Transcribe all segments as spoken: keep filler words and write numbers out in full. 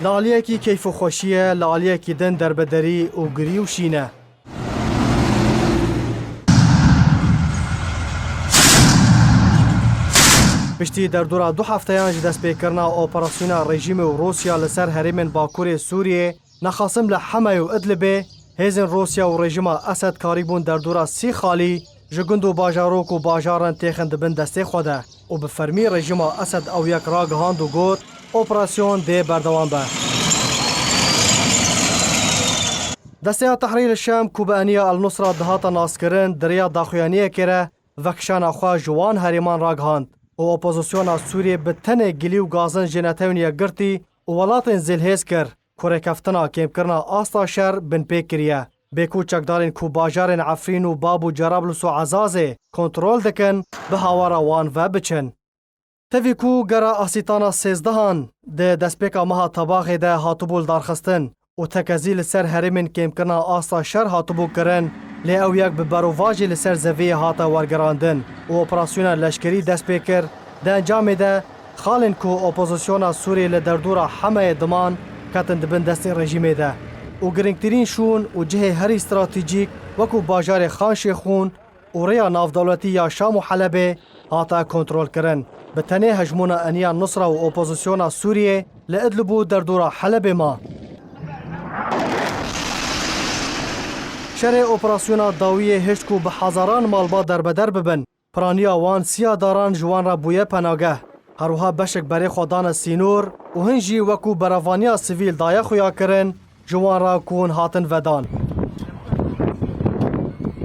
Li aliyekî keyf û xweşî ye, li aliyekî din derbederî û girî û şîn e. Piştî derdora du hefteyan ji destpêkirina operasyona rejîmê û Rûsya li ser herêmên Bakurê Sûriyê, nexasim li Hemeyê û Idlibê, hêzên Rûsya û rejîma Esed karîbûn derdora sî xalî ji gund û bajarok û bajaran têxin di bin destê xwe de û bi fermî rejîma Esed ew yek ragihand û got, operasyon dê berdewam be. Desteya Tehrîr Şam ku bi eniya El Nusra dihata naskirin, di rêya daxuyaniyekê re vekişana xwe ji wan herêman ragihand û opozisyona Sûriyê bi tenê gilî û gazin ji Netewên Yekgirtî û welatên zêlhêz kir ku rêkeftina kêmkirina asta şer binpê kiriye. Bê ku çekdarên ku bajarên Efrîn û Bab û Cerablus û Ezazê kontrol dikin, bi hawara wan ve biçin. Tevî ku gera asîtana sêzdehan di destpêka meha Tebaxê de hatibû lidarxistin û tekezî li ser herêmên kêmkirina asta şer hatibû kirin, lê ew yek bi berovajî li ser zeviyê hate wergerandin û operasyona leşkerî dest pê kir. Di encamê de xalên ku opozisyona Sûriyê li derdora Hemeyê diman, ketin di bin destê rejîmê de û girîngtirîn şûn û cihê herî stratejîk wekû bajarê Xan Şêxûn û rêya navdewletî ya Şam û Helebê hate kontrolkirin. Bi tenê hejmûna eniya Nusra û opozisyona Sûriyê li Idlib û derdora Helebê ma. Şerê operasyona dawiyê hişt ku bi hezaran malbat derbeder bibin. Piraniya wan siya daran ji wan re bûye penageh. Her wiha beşek berê xwe dane sînor û hin jî wekû berevaniya sivîl daye xuyakirin, ji wan re ku hûn hatin vedan.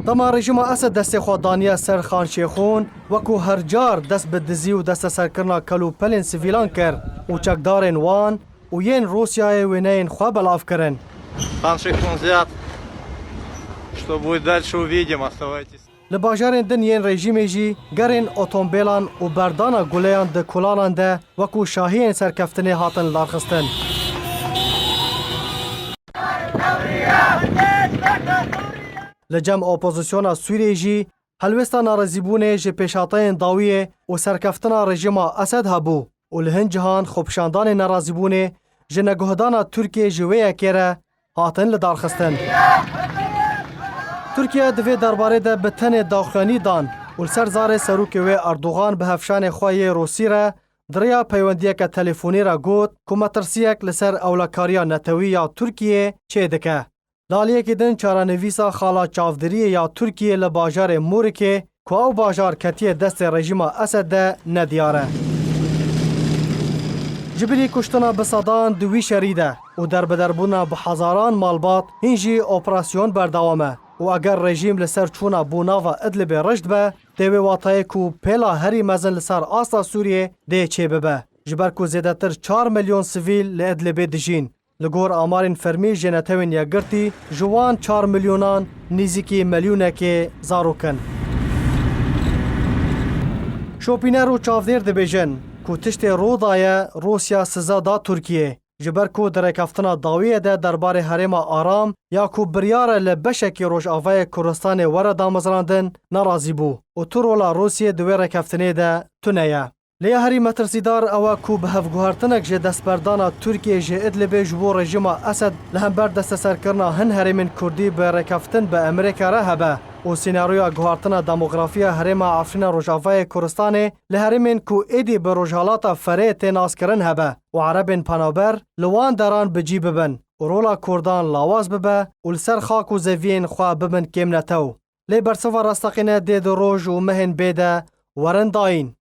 Dema rejîma Esed destê xwe daniye ser Xan Şêxûn, wekû her car dest bi dizî û desteserkirina kel û pelên sivîlan kir û çekdarên wan û yên Rûsyayê wêneyên xwe belav kirin. Хан Шейхун взят. Что будет дальше, увидим. Оставайтесь. Li bajarên din yên rejîmê jî gerên otomobêlan û berdana guleyan di kolanan de wekû şahiyên serkeftinê hatin lidarxistin. Li cem opozisyona Sûriyê jî helwêsta nerazîbûnê ji pêşhateyên dawiyê û serkeftina rejîma Esed hebû û li hin cihan xwepişandanên nerazîbûnê ji neguhdana Tirkiyê ji wê yekê re hatin lidarxistin. Tirkiye di vê derbarê de bi tenê daxuyanî dan û li ser zarê serokê wê Erdogan bi hevşanê xwe yê Rûsî re di rêya peywendiyeke telefonî re got ku metirsiyek li ser ewlekariya netewî ya Tirkiyê çêdike. Li aliyekî din çarenivîsa xala çavdiriyê ya Tirkiyê li bajarê Mûrikê, ku ew bajar ketiye destê rejîma Esed de nediyar e. Ji bilî kuştina bi sedan di wî şerî de û derbederbûna bi hezaran malbat, hîn jî operasyon berdewam e û eger rejîm li ser çûna bo nava Idlibê rijd be, tê wê watayê ku pêla herî mezin li ser asta Sûriyê dê çêbibe. Ji ber ku zêdetir çar milyon sivîl li Idlibê dijîn. Li gor amarên fermî ji Netewên Yekgirtî, ji wan çar milyonan nêzîkî milyonekê zarok in. Şopîner û çavdêr dibêjin ku tiştê ro daye Rûsya siza da Tirkiyê. Ji ber ku di rêkeftina dawiyê de derbarê herêma Aram ya ku biryar e li beşekî rojavayê Kurdistanê were damezrandin, nerazî bû û tu rola Rûsiyê di wê rêkeftinê de tune ye. Lê ya herî metirsîdar ew e ku bi hevguhertinek ji destberdana Tirkiyê ji Idlibê ji bo rejîma Esed li hember desteserkirina hin herêmên Kurdî bi rêkeftin bi Amerîka re hebe û senaryoya guhertina demografiya herêma Efrîna Rojavayê Kurdistanê li herêmên ku êdî bi Rojhalata Ferê tê naskirin hebe û Erebên penaber li wan deran bi cî bibin û rola Kurdan lawaz bibe û li ser xak û zeviyên xwe bibin kêmnetew. Lê bersiva rasteqîne dê di roj û mehên bê de werin dayîn.